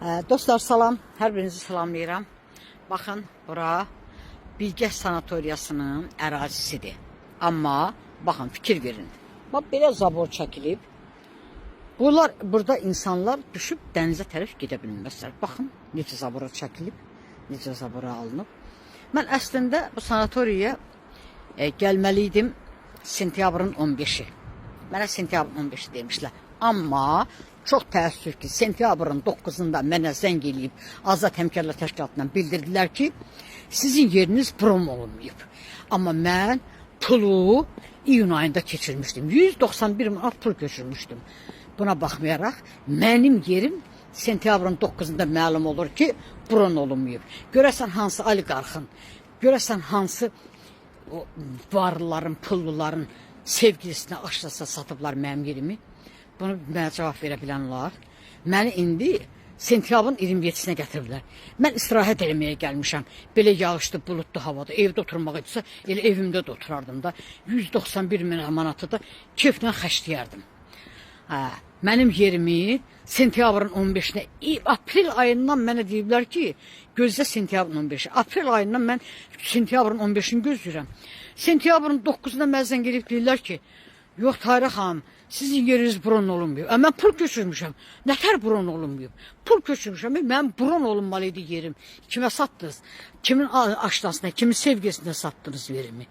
Dostlar, salam. Hər birinizi salamlayıram. Baxın, bura Bilgə sanatoriyasının ərazisidir. Amma baxın, fikir verin. Bax belə zabor çəkilib. Bunlar burada insanlar düşüb dənizə tərəf gedə bilməzlər. Baxın, necə zabora çəkilib, necə zabora alınıb. Mən əslində bu sanatoriyaya gəlməli idim sentyabrın 15-i. Mənə sentyabrın 15-i demişlər. Amma çox təəssüf ki, sentyabrın 9-unda mənə zəng eləyib Azad Həmkarlar Təşkilatından bildirdilər ki, sizin yeriniz bron olunmayıb. Amma mən pulu iyun ayında keçirmişdim. 191 manat pul köçürmüşdüm. Buna baxmayaraq mənim yerim sentyabrın 9-unda məlum olur ki, bron olunmayıb. Görəsən hansı oliqarxın, görəsən hansı o varlıların, pulluların sevgilisinə, aşnasına satıblar mənim yerimi? Bunu mənə cavab verə bilən olar. Məni indi sentyabrın 27-sinə gətiriblər. Mən istirahət eləməyə gəlmişəm. Belə yağışlı, buludlu havada evdə oturmaq idisə, elə evimdə də oturardım da. 191 min manatı da keyflə xərcləyərdim. Hə, mənim yerimi sentyabrın 15-nə, aprel ayından mənə deyiblər ki, gözlə sentyabrın 15-i. Aprel ayından mən sentyabrın 15-ini gözləyirəm. Sentyabrın 9-una mənə zəng edib deyirlər ki, yox Tahirə xanım, sizin yeriniz bron olunmuyor. Mən pul köçürmüşəm. Nətər bron olunmuyor? Pul köçürmüşəm. Mənim bron olunmalı idi yerim. Kimə satdınız? Kimin aşnasına, kimin sevgisinə satdınız yerimi?